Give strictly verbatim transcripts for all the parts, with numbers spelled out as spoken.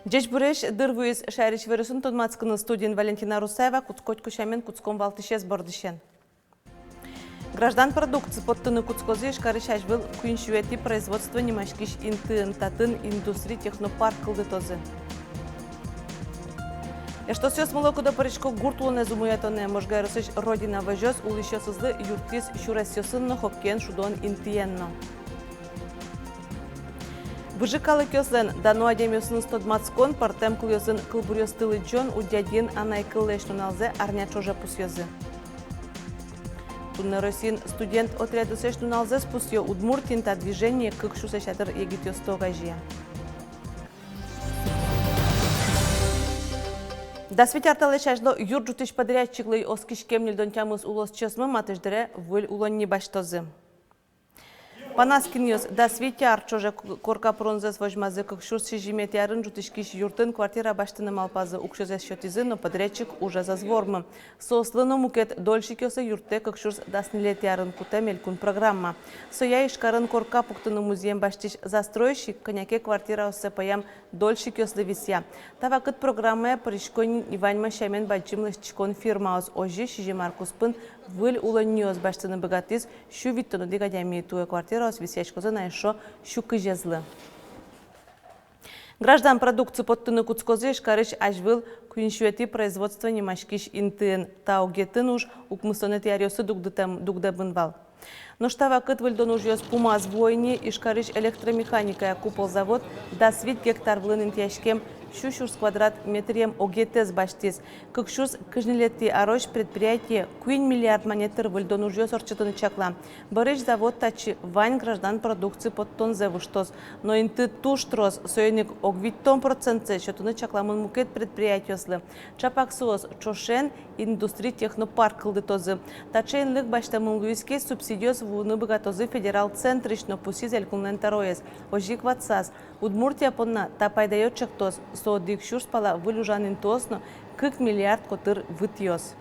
Ӟечбуресь! Дыр вуиз шаерысь иворъёсын тодматскыны. Студиын Валентина Русаева. Кутскон кутсконмен кутском валтӥсез бордысен. Граждан продукция поттыны кутскозы Ижкарысь азьвыл куинь сюэтӥ производство нимаськись интыын. Татын индустрий технопарк кылдытозы. Эштосъёс мыло-кыдо пырисько гурт улонэз умоятонэ. Можга ёросысь «Родина» возёс улӥсьёсызлы юрттӥз сюресъёсын но, хоккеен шудон интыен но. Выжы калыкъёслэн дано адямиосыныз тодматскон, пӧртэм кылъёсын кылбуръёсты лыдӟон Удядиын анай кыллэсь нуналзэ арня ӵоже пусъёзы. Туннэ Россиын студент отрядъёслэсь нуналзэс пусъё. Удмуртиын та движение кык сюрслэсь ятыр егитъёсты огазея. Дас вить ар талэсь азьло юрт ӝутӥсь подрядчиклы оскиськем ньыльдон тямыс улосчиосмы матысь дыре выль улонни басьтозы. Панаскинъёс дас вить ар ӵоже корка пыронзэс возьмазы. Кык сюрс сизьыметӥ арын ӝутӥськись юртын квартира басьтыны малпазы. Уксёзэс сётӥзы, но подрядчик ужез ӧз вормы. Соослы но мукет дольщикъёслы юрттэ кык сюрс дас ньылетӥ арын кутэм элькун программа. Соя Ижкарын корка пуктыны музъем басьтӥсь застройщик кӧня ке квартираоссэ пӧям дольщикъёслы висъя. Та вакыт программае пырисько ни ваньмаз сямен бадӟым лэсьтӥськон фирмаос. Озьы сизьым ар куспын выль улонниос басьтыны быгатӥз сю витьтон одӥг адями. Туэ квартираос висъяськозы на эшшо сю кызезлы. Граждан продукция поттыны кутскозы Ижкарысь азьвыл куинь сюэтӥ производство нимаськись интыын. Та огетын уж укмыстонэтӥ аръёсы дугдытэм, дугдэмын вал. Нош та вакыт выльдон ужъёс пумаз вуо ини. Ижкарысь электромеханикая «Купол» завод дас вить гектар вылын интыяськем сю сюрс квадрат метръем огетэз басьтӥз. Кык сюрс кызь ньылетӥ арозь предприятие куинь миллиард манет тыр выльдон ужъёс ортчытыны чакла. Бӧрысь завод татчы вань граждан продукция поттонзэ выжтоз. Но инты туж трос, соин ик ог витьтон процентсэ сётыны чакламын мукет предприятиослы. Чапак соос ӵошен индустрий технопарк кылдытозы. Таӵе инлык басьтэмын луиз ке, субсидиос вуыны быгатозы федерал центрысь но, пусйиз элькунлэн тӧроез. Озьы ик ватсаз: Удмуртия понна та пайдаё чектос. Со одӥг сюрс пала выль ужан интыос но кык миллиард котыр вытъёз.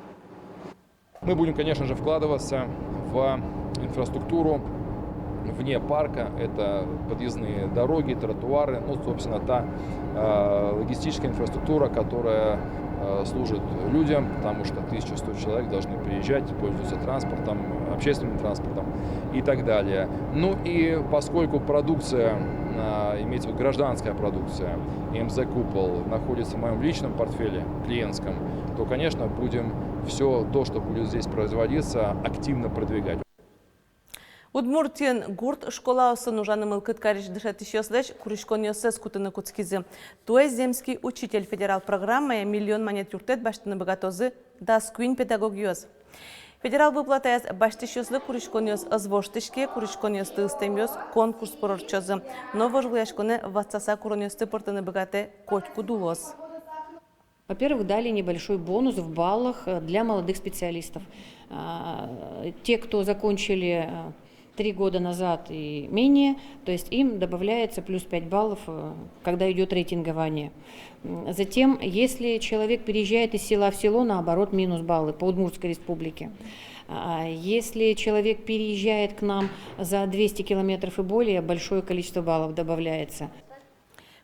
Мы будем, конечно же, вкладываться в инфраструктуру вне парка. Это подъездные дороги, тротуары, ну, собственно, та, э, логистическая инфраструктура, которая, э, служит людям, потому что тысяча сто человек должны приезжать, пользоваться транспортом, общественным транспортом и так далее. Ну и поскольку продукция, а, имеется в виду гражданская продукция, МЗ «Купол» находится в моём личном портфеле клиентском, то, конечно, будем всё то, что будет здесь производиться, активно продвигать. Удмуртиын гурт школаосын ужаны мылкыд карись дышетӥсьёслэсь куриськонъёссэс кутыны кутскизы. Туэ «Земский учитель» федерал программая миллион манет юрттэт басьтыны быгатозы дас куинь педагогъёс. Федерал выплатаяз басьтӥсьёслы куриськонъёс ӧз воштӥське. Куриськонъёсты ыстэмъёс конкурс пыр ортчозы. Но вожвылъяськонэ ватсаса куронъёсты пыртыны быгатэ котькуд улос. Во-первых, дали небольшой бонус в баллах, э, для молодых специалистов. А, те, кто закончили, э, три года назад и менее, то есть им добавляется плюс пять баллов, э, когда идёт рейтингование. М, затем, если человек переезжает из села в село, наоборот, минус баллы по Удмуртской Республике. А, если человек переезжает к нам за двести километров и более, большое количество баллов добавляется.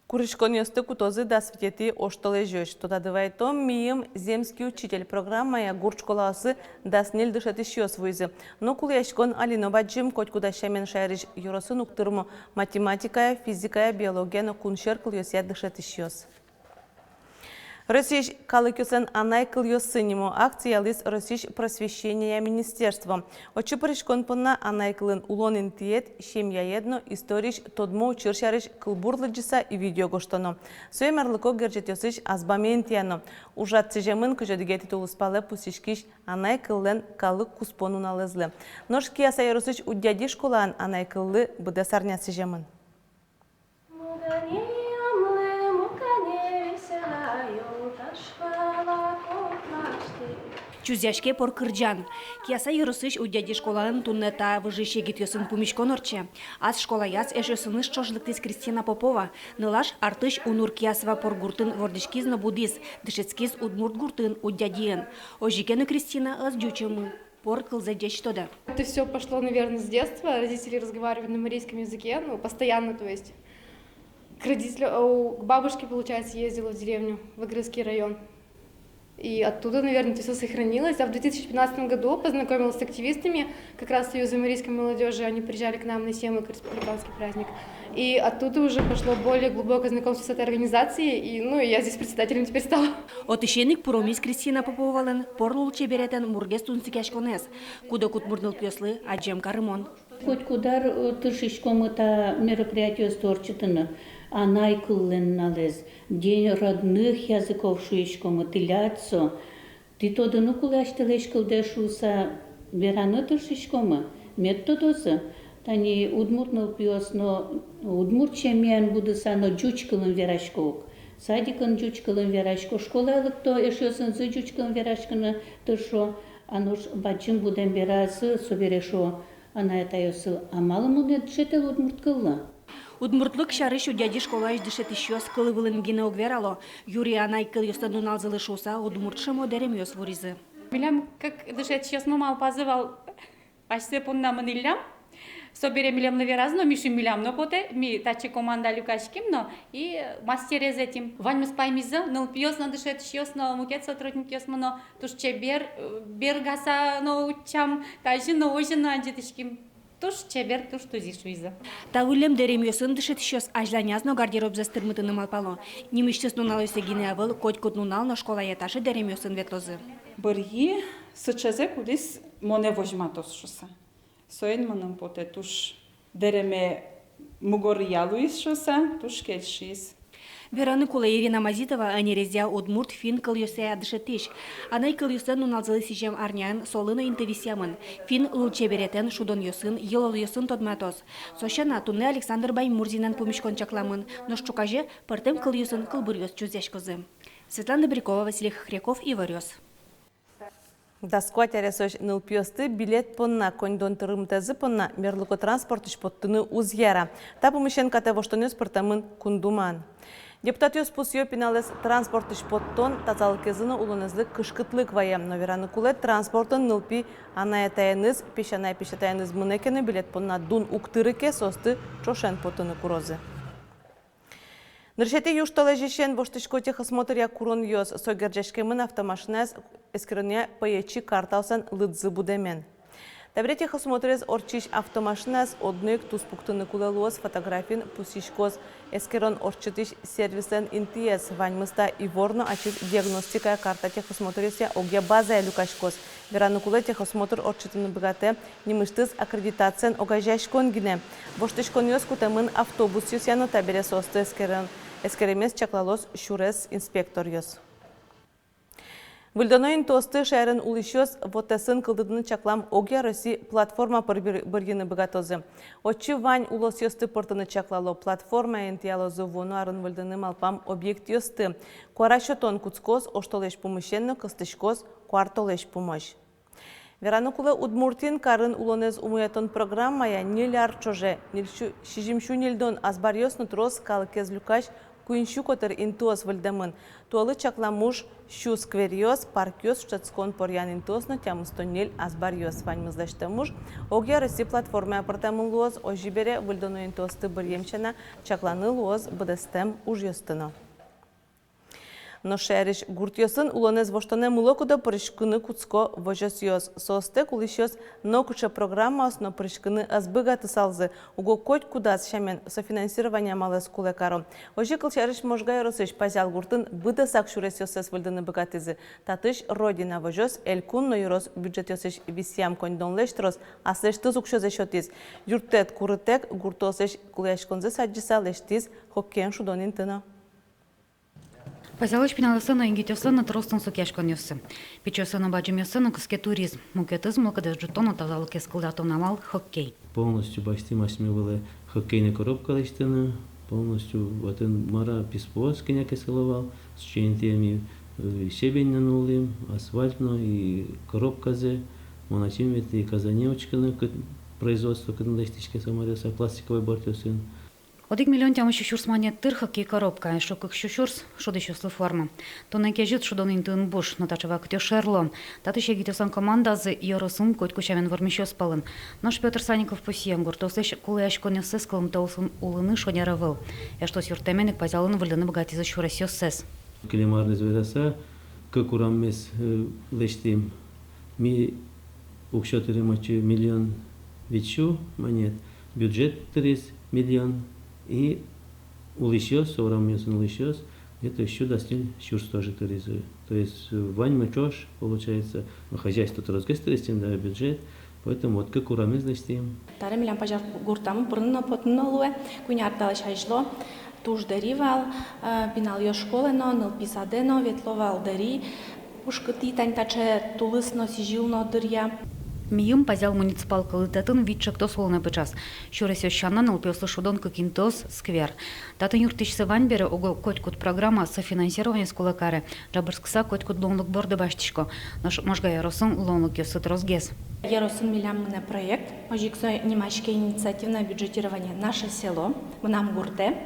Куриськонъёсты кутозы дас витетӥ оштолэзёзь. Тодады вайтом, миым «Земский учитель» программая гурт школаосы дас ньыль дышетӥсьёс вуизы. Но кулэяськон али но бадӟым. Котькуд ас сямен шаерысь ёросын уг тырмо математикая, физикая, биология но кунсьӧр кылъёсъя дышетӥсьёс. «Россиысь калыкъёслэн анай кылъёссы» нимо акция ялӥз Россиысь просвещения министерство. Отчы пыриськон понна анай кылын улон интыед, семьяед но историысь тодмо учыр сярысь кылбур лыдӟыса и видео гожтоно. Сое марлыко герӟетъёсысь азбаме интыяно. Ужрад сӥземын кызь одӥгетӥ тулыспалэ пусйиськись анай кыллэн калык куспо нуналэзлы. Нош Кияса ёросысь Удьяди школаын анай кыллы быдэс арня сӥземын. Чузъяське пор кырӟан. Кияса ёросысь Удьяди школаын туннэ та выжыысь егитъёсын пумиськон ортче. Ас школаяз эшъёсыныз ӵош лыктӥз Кристина Попова. Нылаш артысь Унур Киясова пор гуртын вордӥськиз но будӥз, дышетскиз удмурт гуртын, Удьядиын. Озьы ке но Кристина ӧз ӟучымы. Пор кылзэ ӟеч тодэ. Это всё пошло, наверное, с детства. Родители разговаривали на марийском языке, ну, постоянно, то есть. К родителю, о, к бабушке, получается, ездила в деревню, в Игрызский район. И оттуда, наверное, это всё сохранилось. А в две тысячи пятнадцатом году познакомилась с активистами как раз Союза марийской молодёжи. Они приезжали к нам на Семы, к республиканский праздник. И оттуда уже пошло более глубокое знакомство с этой организацией. И, ну, и я здесь председателем теперь стала. Отысен ик пуромиз Кристина Поповалэн пор лулчеберетэн мургес тунсыкъяськонэз. Куд-ог удмурт нылпиослы адӟем карымон. Котькуд ар, э, тыршиськомы та мероприятиосты ортчытыны. Анай кыллэн нуналэз, День родных языков шуиськомы, тӥляд со. Тӥ тодыны кулэ асьтэлэсь кылдэ шуыса, вераны тыршиськомы, мед тодозы. Тани удмурт нылпиос но, удмурт семьяын будыса но ӟуч кылын верасько ук. Садикын ӟуч кылын верасько, школае лыкто, эшъёсынызы ӟуч кылын вераськыны тыршо. А нош бадӟым будэм беразы собере шуо анай-атайёслы: а малы монэ ӧд дышетэлэ удмурт кыллы? Удмуртлык сярысь Удяди школаысь дышетӥсьёс кыл вылын гинэ уг верало. Юри анай кылъёслэн нуналзылы шуыса, удмурт шӧмо дэремъёс вуризы. Милям кык дышетӥсьёсмы малпазы вал асьсэ понна мынӥллям. Собере милемлы веразы но, ми шуим, милям но потэ, ми татчы команда люкаським но и мастерез ӧтим. Ваньмыз паймизы, нылпиос но, дышетӥсьёс но, мукет сотрудникъёсмы но, туж чебер, э, бергаса но утчам, тазьы но, озьы но адӟытӥським. Туж чебер, туж тузи, шуизы. Та выллем дэремъёсын дышетӥсьёс азьланяз но гардеробзэс тырмытыны малпало. Нимысьтыз нуналъёсы гинэ ӧвӧл, котькуд нунал но школае таӵе дэремъёсын ветлозы. Быръи сыӵезэ, кудӥз монэ возьматоз шуыса. Соин мыным потэ, туж дэреме мугоръя луиз шуыса, туж кельшиз. Вераны кулэ, Ирина Мазитова ӧнерезъя удмурт, финн кылъёсъя дышетӥсь. Анай кылъёслэн нуналзылы сӥзем арняын солы но инты висъямын. Финн лулчеберетэн шудонъёсын, йылолъёсын тодматоз. Со сяна, туннэ Александр Баймурзинэн пумиськон чакламын, нош ӵуказе пӧртэм кылъёсын кылбуръёс чузъяськозы. Светлана Добрякова, Василий Хохряков, «Иворъёс». Дас куать аресозь нылпиосты билет понна коньдон тырмытэзы понна мерлыко транспортысь поттыны уз яра. Та пумысен катэ воштонъёс пыртэмын Кун Думаын. Депутатъёс пусъё: пиналэз транспортысь поттон тазалыкезлы но улонэзлы кышкытлык вае. Но вераны кулэ, транспортын нылпи анай-атаеныз, песянай-песятаеныз мынэ ке но, билет понна дун уг тыры ке, соосты ӵошен поттыны курозы. Нырысетӥ южтолэзьысен воштӥсько техосмотръя куронъёс. Со герӟаськемын автомашинаез эскеронъя пӧечи картаослэн лыдзы будэмен. Табере техосмотрез ортчись автомашинаез одно ик туспуктыны кулэ луоз, фотографиын пусйиськоз эскерон ортчытӥсь сервислэн интыез. Ваньмыз та ивор но ачиз диагностикая карта техосмотръёсъя огъя базае люкаськоз. Вераны кулэ, техосмотр ортчытыны быгатэ нимысьтыз аккредитациен огазеяськон гинэ. Воштӥськонъёс кутэмын автобусъёсъя но. Табере соосты эскерем, эскеремез чаклалоз сюрес инспекторъёс. Выльдоно интыосты шаерын улӥсьёс вотэсын кылдытыны чаклам огъя Росси платформа пыр быр-, бырйыны быгатозы. Отчы вань улосъёсты пыртыны чаклало. Платформае интыялозы вуоно арын выльдыны малпам объектъёсты. Куара сётон кутскоз оштолэзь пумысен но кыстӥськоз куартолэзь пумозь. Вераны кулэ, Удмуртиын карын улонэз умоятон программая ньыль ар ӵоже ньыль сю-, сизьым сю ньыльдон азбаръёс но трос калыкез люкась куинь сю котыр интыос выльдэмын. Туэлы чаклам уж сю скверъёс, паркъёс, шутэтскон поръян интыос но тямыстон ньыль азбаръёс. Ваньмыз лэсьтэм уж огъя Росси платформая пыртэмын луоз. Озьы бере, выльдоно интыосты быръем сяна, чакланы луоз быдэстэм ужъёсты но. Нош шаерысь гуртъёсын улонэз воштонэ мыло-кыдо пыриськыны кутско возёсъёс. Соостэк улӥсьёс нокыӵе программаос но пыриськыны ӧз быгатысалзы. Уго котькудаз сямен софинансирование амалэз кулэ каро. Озьы, кылсярысь, Можга ёросысь Пазял гуртын быдэсак сюресъёссэс выльдыны быгатӥзы. Татысь «Родина» возёс элькун но ёрос бюджетъёсысь висъям коньдонлэсь трос аслэсьтыз уксёзэ сётӥз. Юрттэт курытэк гуртоослэсь кулэяськонзэс адӟыса лэсьтӥз хоккеен шудон инты но. Пазялысь пиналъёслэн но, егитъёслэн но трос тунсыкъяськонъёссы. Пичиослэн но, бадӟымъёслэн но кыске туризм. Мукетыз мылкыдэз ӝутон но тазалыкез кылдытон амал — хоккей. Полностью басьтӥм асьме вылэ хоккейной коробка лэсьтыны, полностью отын мар-а, писпуос кӧня ке сыло вал, сыӵе интые ми, э, щебень но нуллӥм, асфальт но и коробказэ. Мон ачим ветлӥ Казане учкыны, кыт-, производство кытын лэсьтӥське со маръёс, а пластиковой бортъёсын. Одӥг миллион тямыссю сюрс манет тыр хоккей коробка, эшшо кыксю сюрс — шудӥсьёслы форма. Туннэ кезьыт шудон интыын буш, но таӵе вакытъёс шер луо. Татысь егитъёслэн командазы ёросын котьку сямен вормисьёс пӧлын. Нош Пётр Санников пусъе: гуртъёслэсь кулэяськонъёссэс кылымтэ улсын улыны шонер ӧвӧл. Эштос юрттэмен ик Пазялын выльдыны быгатӥзы сюресъёссэс. Кылем арез вераса, кык ураммес, э, лэсьтӥм. Ми уксё тырим отчы миллион витьсю манет, бюджет тыриз миллион, и улӥсьёс, урамъёсын улӥсьёс, где-то сю дас ньыль сюрс тоже тыризы. То есть, э, ваньмы ӵош получается, ну, хозяйство тросгес тыризы, тем да бюджет, поэтому вот кык ураммес лэсьтӥм. Табере милям Пазял гуртамы пырыны но потыны но луэ, куинь ар талэсь азьло туж дэри вал, э, пиналъёс школае но, нылпи садэ но ветло вал, дэри. Пушкытӥ тани таӵе тулыс но, сӥзьыл но дыръя. Мийым Пазял муниципал кылдытэтын вить ӵектос улонэ пыӵаз. Сюресъёс сяна, нылпиослы шудон кык интыос, сквер. Татын юрттӥсьсы вань бере, уго котькуд программа софинансированиез кулэ каре. Ӝабырскыса, котькуд луонлык борды басьтӥсько. Нош Можга ёросын луонлыкъёссы тросгес. Ёросын милям гинэ проект, озьы ик со нимаське: инициативное бюджетирование «Наше село», «Мынам гуртэ».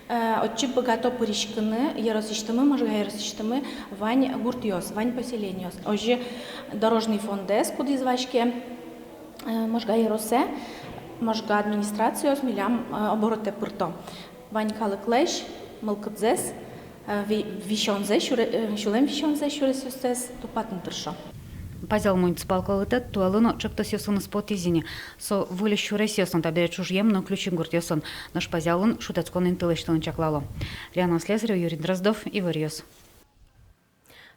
Э, отчы быгато пыриськыны ёросысьтымы, Можга ёросысьтымы вань гуртъёс, вань поселениос. Озьы дорожный фондэз, кудӥз ваське, э, Можга ёросэ, Можга администрациос милям, э, оборотэ пырто. Вань калыклэсь мылкыдзэс, э, ви-, висёнзэс, сюре-, э, сюлэм висёнзэс, сюресъёссэс тупатыны тыршо. Пазял муниципал кылдытэт туэлы но ӵектосъёсыныз потӥз ини. Со выль сюресъёс но, табере ӵужъем но Ключи гуртъёсын. Нош Пазялын шутэтскон инты лэсьтыны чаклало. Риана Слесарева, Юрий Дроздов, «Иворъёс».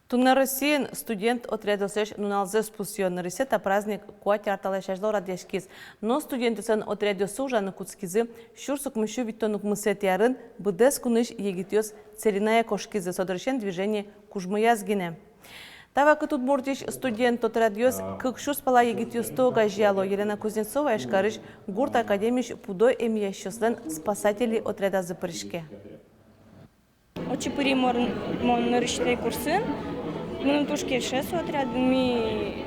Туннэ Россиын студент отрядъёслэсь нуналзэс пусъё. Нырысьсэ та праздник куать ар талэсь азьло радъяськиз. Но студентъёслэн отрядъёссы ужаны кутскизы сюрс укмыссю витьтон укмысэтӥ арын. Быдэс кунысь егитъёс целинае кошкизы, со дырысен движение кужмояз гинэ. Та вакыт Удмуртиысь студент отрядъёс кык сюрс пала егитъёсты огазеяло. Елена Кузнецова Ижкарысь гурт академиысь пудо эмъясьёслэн спасатели отрядазы пыриське. Отчы пыри мон, мон нырысьсэ курсын. Мыным туж кельше со отрядын. Ми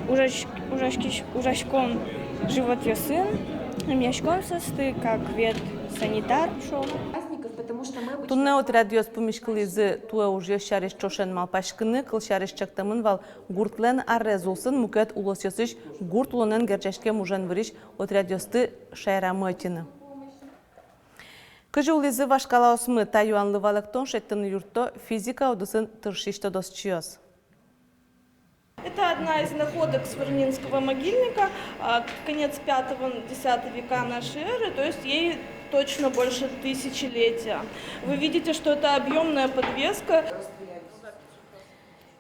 ужась-, ужаськись-, ужаськом животъёсын, эмъяськом соосты как ветсанитар, шуом. Туннэ отрядъёс пумиськылӥзы туэ ужъёс сярысь ӵошен малпаськыны. Кылсярысь, чектэмын вал гуртлэн арез, улсын мукет улосъёсысь гурт улонэн герӟаськем ужен вырись отрядъёсты шаерамы ӧтьыны. Кызьы улӥзы вашкалаосмы? Та юанлы валэктон шедьтыны юртто физика удысын тыршись тодосчиос. Это одна из находок Сурнинского могильника, а, конец пятого, десятого века нашей эры, то есть ей точно больше тысячелетия. Вы видите, что это объёмная подвеска.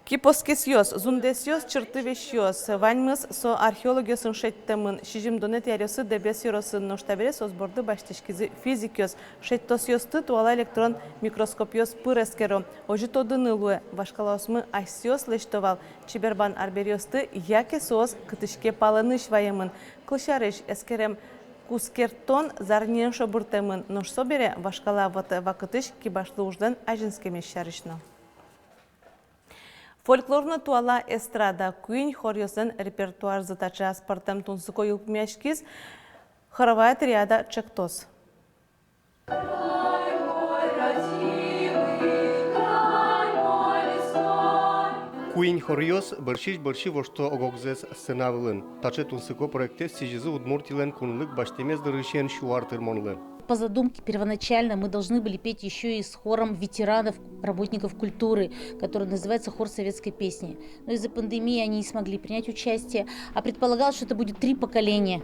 Кипоскисъёс, зундэсъёс, чырты весьёс — ваньмыз со археологъёсын шедьтэмын. Сизьымдонэтӥ аръёсы Дэбес ёросын. Нош табере соос борды басьтӥськизы физикъёс. Шедьтосъёсты туала электрон микроскопъёс пыр эскеро. Озьы тодыны луэ: вашкалаосмы асьсэос лэсьто вал чебербан арбериосты, яке соос кытысь ке палэнысь ваемын. Кылсярысь, эскерем кускертон зарниен шобыртэмын. Нош собере вашкала ватэ вакытысь кибашлы ужлэн азинскемез сярысь но. Фольклор но туала эстрада. Куинь хоръёслэн репертуарзы таӵе аспӧртэм тунсыко йылпумъяськиз: «Хоровая триада» ӵектос. Куинь хоръёс бӧрсьысь-бӧрсьы воштто ог-огзэс сцена вылын. Таӵе тунсыко проектэз сӥзизы Удмуртилэн кунлык басьтэмез дырысен сю ар тырмонлы. По задумке первоначально мы должны были петь ещё и с хором ветеранов, работников культуры, который называется «Хор советской песни». Но из-за пандемии они не смогли принять участие, а предполагалось, что это будет три поколения,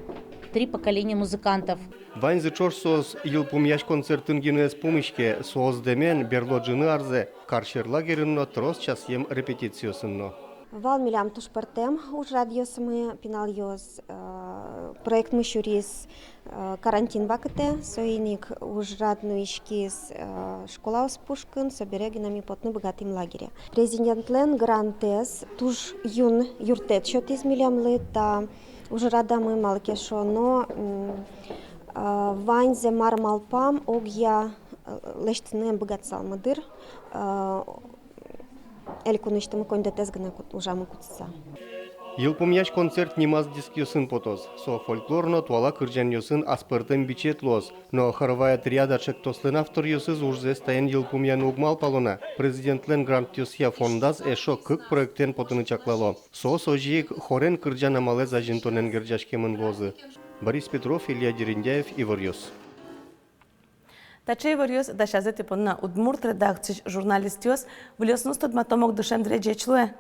три поколения музыкантов. Ваньзы ӵош соос йылпумъясь концертын гинэ ӧз пумиське. Соос дэмен берло ӝыны арзэ кар сьӧр лагерьын но, трос часъем репетициосын но. Вал милям туж пӧртэм ужрадъёсмы, пиналъёс, э, проектмы сюриз, э, карантин вакытэ, соин ик ужрад нуиськиз, э, школаос пушкын, собере гинэ ми потыны быгатӥм лагере. Президентлэн грантэз туж юн юрттэт сётӥз милемлы та ужрадамы, малы ке шуоно, м, э, ваньзэ, мар малпам, огъя, э, лэсьтыны ӧм быгатысалмы дыр, э, элькунысьтымы коньдэтэз гинэ кут-, ужамы кутыса. Йылпумъясь концерт нимаз дискъёсын потоз. Со фольклор но туала кырӟанъёсын аспӧртэм бичет луоз. Но «Хоровая триада» ӵектослэн авторъёсыз ужзэс таин йылпумъяны уг малпало на. Президентлэн грантъёсъя фондаз эшшо кык проектэн потыны чаклало. Соос озьы ик хорен кырӟан амалэз азинтонэн герӟаськемын луозы. Борис Петров, Илья Дерендяев, «Иворъёс». Таӵе иворъёс дасязы тӥ понна удмурт редакциысь журналистъёс. Выльёсыныз тодматом ук дышем дыре. Ӟеч луэ.